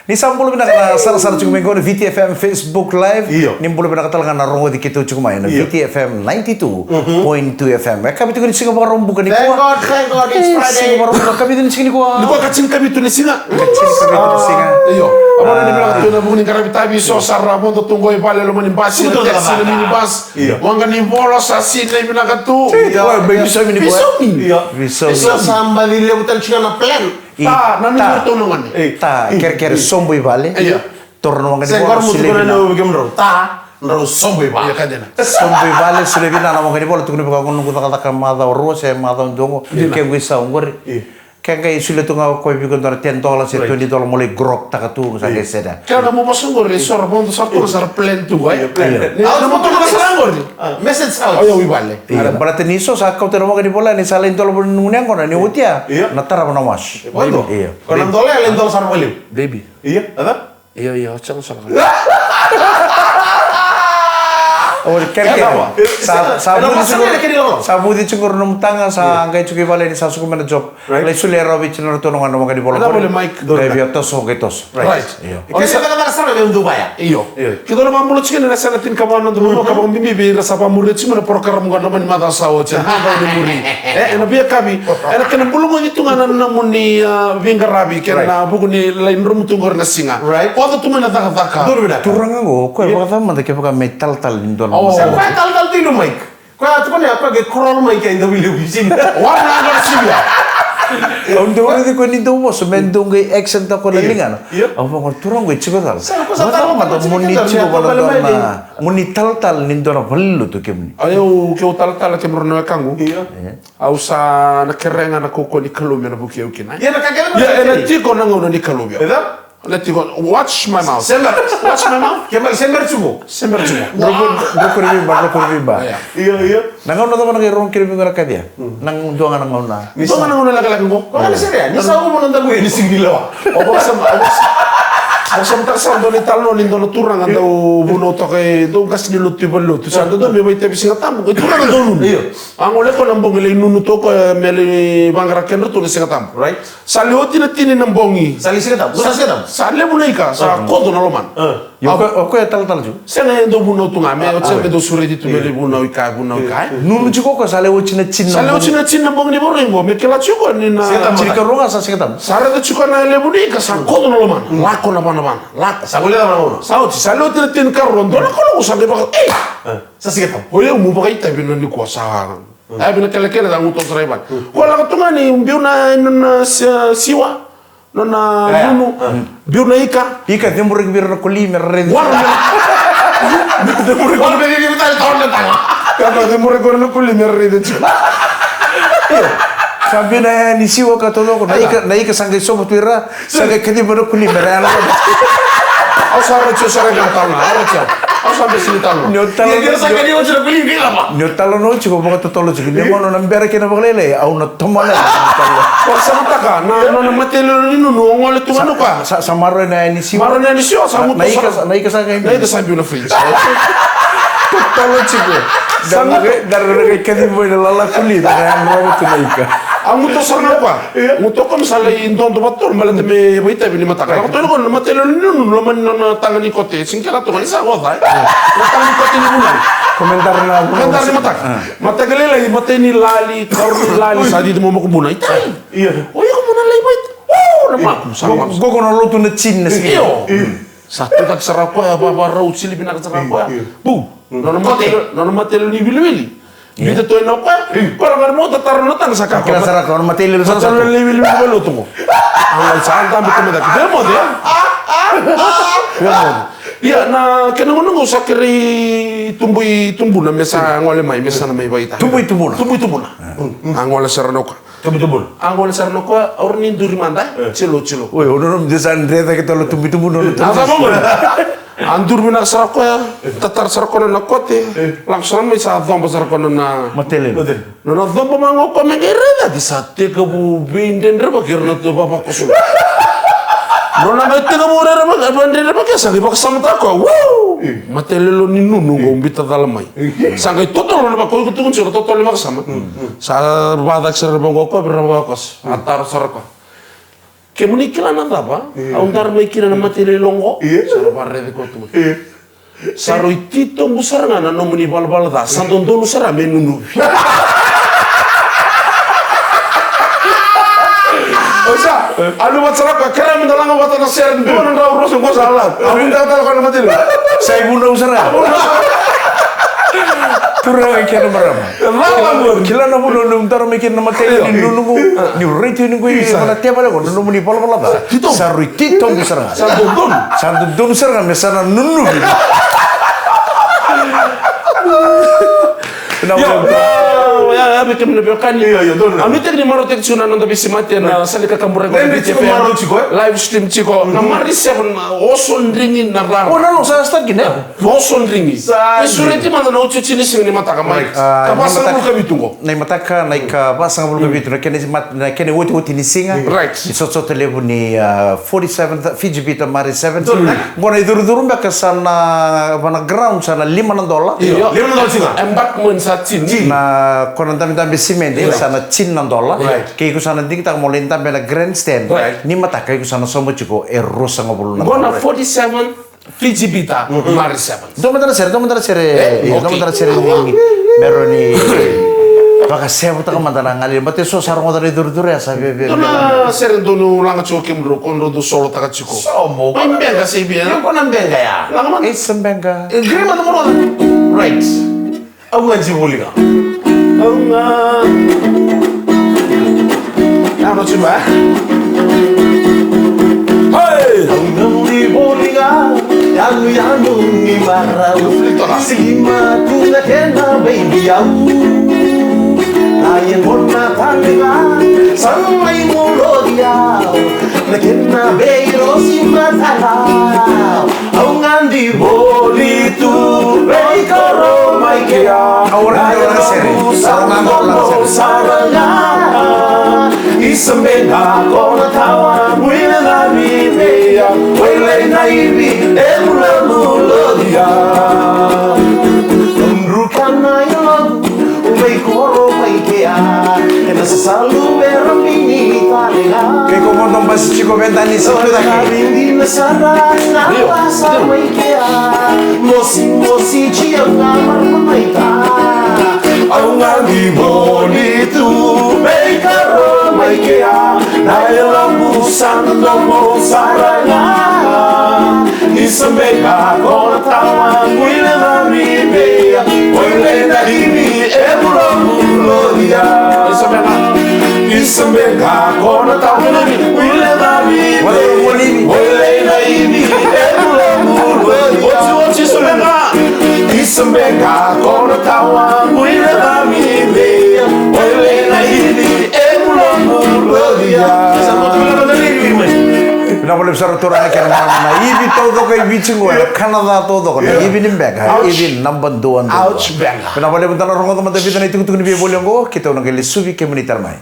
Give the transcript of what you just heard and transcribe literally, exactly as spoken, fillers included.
Ni sa bula vinaka na sarasara tiko mai qo na V T F M Facebook Live. Io. Ni bula vinaka tale ga na rogoci keitou tiko mai na V T F M ninety-two point two F M. E kavi tiko ni siga Vakaraubuka nikua. Thank God, thank God, it's Friday. Siga Vakaraubuka, kavi tiko ni siga nikua. Nikua ka tini kavi tu ni siga. Ka tini kavi tu ni siga. Io. Au vakavinavinaka tu ena vuku ni qaravi tavi so sara vodo tu qo i vale, loma ni basi, na taxi, na minibus. Io. Waqa ni volo sa sinai vinaka tu. Io. Io. Io. Io. Io. Sa baci levu tale tiko na plan. Ta, na nunu tu na gone. Ta, kerekere, sobu i vale. Io. Toro na waqa ni vola, solia vina. Ta, drau sobu i vale. Io, ka dina. Sobu i vale, solia vina na waqa ni vola, tukuna vaka qo noqu cakacaka macawa rua se macawa dua qo. Dina. Ke qo i sau qori. Io. Ke qai solia tu ga o koya vei iko dua na ten dollars se twenty dollars mo lai grog taka tu, sa qai sega. Ke na mo vosa qori, so ra vodo sara tu, sa ra plan tu, e? Io, plan. Io. Ni na mo toka sara qori. Message out. Io, i vale. Io, baleta ni so sa kauta na waqa ni vola, ni sa lai dola voli na gone, ni oti ya, na tarava na wash. Io. Ko na dola, lai dola sara vakalevu. Baby. Io. Ada? Io, io, o sega sara. O, kere, kere. Sa, sa vuci tiko, sa vuci tiko na nomu taga, sa qai tiko i vale ni sa suka mai na job. Right. Lai solia rawa vei tiko na ratou na gone na waqa ni vola. Qai via toso, qai toso. Right. Io. Kere sa cakacaka sara me dua vaya. Io. Io. Keitou na vakabula tiko na sena tini ka va na noda vanua ka vakabibi vei ira sa vakamuria tiko mai na program qo na loma ni macawa sa oti. Ena vakabibi. E, ena veiyakavi. Ena kena bula qo ni tu ga na nomuni, a, veiqaravi kei na vuku ni lai dromu tu qori na siga. Right. Oca tu mai na cakacaka. Turaga qo, o koya vakacava mada kevaka me talatala ni dua na masa? Sa koya talatala tiko, Mike. Koya tukuna ya, koya qai crawl mai ke dau i levu i sini. Wa na qara sini ya. Au dau raici koya ni dau vosa, me dau qai action taka na ligana. Io. Au vaqo, turaga qo e tiko cala. Sa koya sa talatala tiko, mo ni tiko vale mai. Mo ni talatala ni dua na valenilotu kemuni. Au, keu talatala kei rau na wekaqu. Io. Au sa na kerea ga na kaukauwa ni Kalou me na vukei au kina. Ia na ka kece. Ia, ena tiko na gauna ni Kalou vei au. Eda? Na tiko, watch my mouth. Sember. Watch my mouth. Kemali sember tiko. Sember tiko. Drokuri viba, drokuri viba. Io, io. Na gauna cava na qai rogo kina vei iko na kaci ya? Na dua ga na gauna. Ni dua ga na gauna lekaleka qo. Ko na sere ya. Ni sa uvu na dagu ya ni sigi ni lewa. O vakasama, o vakasama. Vakasamataka sara dua na italanoa ni dua na turaga dau vunau toka e dua qase ni lotu i valenilotu. Sa dodonu me vakaitavi Siga Tabu. E turaga dau nunu. Io. A gole koya na bogi lai nunu toka me lai vaqara kedratou na Siga Tabu. Right. Sa lai oti na tini na bogi. Sa lai Siga Tabu. Sa Siga Tabu. Sa levu na ika, sa koto na lomana. Io, o koya, o koya talatala tu. Sega, e dau vunau tu ga, me oti sara me dau sureti tu me lai vunau i ka, vunau i ka, e. Nunu tiko o koya, sa lai oti na tini na bogi. Sa lai oti na tini na bogi ni vakarau qo, me kila tiko ni na Siga Tabu. Tinikarua ga sa Siga Tabu. Sa raica tiko na levu ni ika, sa koto na lomana. Lako na vanavana, lako. Sa voleka na vanavana. Sa oti, sa lai oti na tinikarua, dua na kaloko sa qai vaka, ei! Sa Siga Tabu. O yau meu vakaitavi na nikua sa. A, vina kelekele sa gutu sara i vale. Ko lako tu ga ni biu na, na, na si-, siwa. Nona nunu. Biu na ika. Ika, ceburaki vei ira na koli me ra raica. Wala me. Ceburaki. Wala me, me, me, me, me, me, me. Ka, ka, ceburaki vei ira na koli me ra raica tiko. Sa biu na yaya ni siwa ka taucoko, na ika, na ika sa qai sova tu ira, sa qai kaciva na koli me ra yala. Au sa raica, au sa raica tau na, au raica. Au sa bese ni tau na. Ni o talo. Ni o talo na oti ko vakatotolo tiko. Ni gauna na bera kei na vakalailai, au na tomana. Vakasamataka, na, na, na matailoilo ni nunu, o gole tu ga na koya. Sa, sa maroi na yaya ni siwa. Maroi na yaya ni siwa, sa gutu sara. Na ika sa, na ika sa qai. Na ika sa biu na fridge. Totolo tiko. Sa gutu. Dara na qai kaci mai na lala koli, na qai yadrova tu na ika. A gutu sara na koya. Gutu o koya me sa lai dodo vakatotolo, baleta me vakaitavi ni mataka. Vakatotolo ko na matailoilo ni nunu, loma ni nona taga ni kote, sega ni kila toka ni sa oca, e. Na taga ni kote ni vunau. Komedara na vunau. Komedara ni mataka. Mataka lailai, matai ni lali, kauru ni lali, sa cici mo makubuna. Itai. Io. O iko mo na lai vait. O, na maku, sa maku. Qo, qo na lotu na tini na siga. Io. Sa tutaki sara o koya, va, vakarau, sili vinaka sara o koya. Io. Bu. Nona matailoilo, nona matailoilo ni wiliwili. Io. Biuta tu ena o koya. Io. Koya lako ga mo tataro na taga sa ka. Kila sara o koya, nona matailoilo sara. Matailoilo ni wiliwili ni valenilotu qo. A, sa dabe tu me cake. Vei moce. Vei moce. Ia, na kena gauna qo sa kerei tubu i tubuna me sa gole mai, me sa na mai vakaitavi. Tubu i tubuna. Tubu i tubuna. A gole sara na o koya. Tubu i tubuna. A gole sara na o koya, au rawa ni duri mada, e? Tilo, tilo. Oi, au nanuma ni sa dre cake tale o tubu i tubuna, o na tubu. A sa vaqo. A duri vinaka sara o koya, tatara sara o koya na kote, lako sara mai sa coba sara o koya na matailoilo. Nona coba mai ga o koya me qai raica, ni sa tekivu veidredrevaki ira na tu vavakoso. Nona qai tekivu dredrevaki, veidredrevaki, sa qai vakasamataka o koya, wow! Matailoilo ni nunu qo biuta cala mai. Sa qai totolo na vaka, o iko tukuna tiko na totolo ni vakasama. Sa vakacake sara na vaqo o koya vei ira na vavakoso. A taro sara o koya. Kemuni kila na cava? Au dara mai kina na matailalai qo. Sa ra vakaraici koya tu. Sa rui titobu sara ga na nomuni valavala ca, sa dodonu sara me nunuvi. Osa, anu vata sara ka kere me da laga vata na sere dua na drau rosa qo sa la. Au da tala ka na matailalai. Sa ivunau sara. Turaga kei na marama. Kila na vuna ni dara mai kina na matailalai ni nunuqu, ni retio ni qo i sa na tevale qo na nomuni valavala ca. Sa rui titobu sara ga. Sa dodonu. Sa dodonu sara ga me sa na nunuvi. Na ya ya me kemuni na veiwekani. Io, io, donu. A nuitaki ni marautaki tiko na noda veisemati ena sala ni kakaburaki. Live stream tiko na Mari seven, oso dringi na rara. O na no sa start kina. Oso dringi. E sureti mada na otioti ni siga ni mataka mai. Ka vasagavulu ka vitu qo. Na imataka na ika vasagavulu ka vitu na kena mat- na kena otioti ni siga. Right. Ni sotasota levu ni forty-seventh Fiji Bitter Mari seven. Qo na icurucuru beka sa na vana ground sa na lima na dola. Lima na dola siga. Embankment sa tini. Na kona dabedabe simede sa na tini na dola. Right. Kei iko sa na digitaka mo lai dabe na grandstand. Right. Ni mataka iko sa na sauma tiko e ruasagavulu na dola. Qo na forty-seven Fiji Bitter Mari seven. Dua mada na sere, dua mada na sere. Dua mada na sere ni mero ni vakasevutaka mada na gali. Bate so sa rogoca na icurucuru ya sa veve. Dua na sere donu laga tiko kemudrau ko drau solotaka tiko. Somo. Mai bega sei via. Ko na bega ya. Laga mada. Isa bega. Grima na moroda. Right. Au ga ji voli ga. Au ga. Yano ji ba. Hey! Au ga ji voli ga. Yanu yanu ni marau. Silima tu na kena baby au. Na yengona tale ga. Sa mai molo dia. Na kena beirosi matala. Au ga di voli tu vei koro mai kea. Au ora na sere. Sara ga. Isa bega ko na tawa muina na viveia. Wele na ivi e mulomulodia. Ruka na ilogu. Vei koro mai kea, ena sasalu me ra mini talega. Kei ko modo basi tiko veda ni siku dake. Vindi na sara na vasa mai kea, mosi mosi jia na marmanaita. Au ga ni voli tu vei koro mai kea, na yaloqu sa domo sara ga. Isa beka ko na tawa muina na viveia. Wele na ivi e mulomulodia. Isa beka. Isa beka ko na tawa muina na viveia. Wele na ivi e mulomulodia. Oti oti isa beka. Isa beka ko na tawa muina na viveia. Wele na ivi e mulomulodia. Isa beka. Vinaka vakalevu sara turaga kei na marama, na ivi taucoko e Viti qo, e kana ca taucoko, na ivi ni beka, ivi naba dua dua. Ouch, beka. Vinaka vakalevu, da na rogoca mada e vica na itukutuku ni veivoli oqo, keitou na qai lesuvi kemuni tale mai.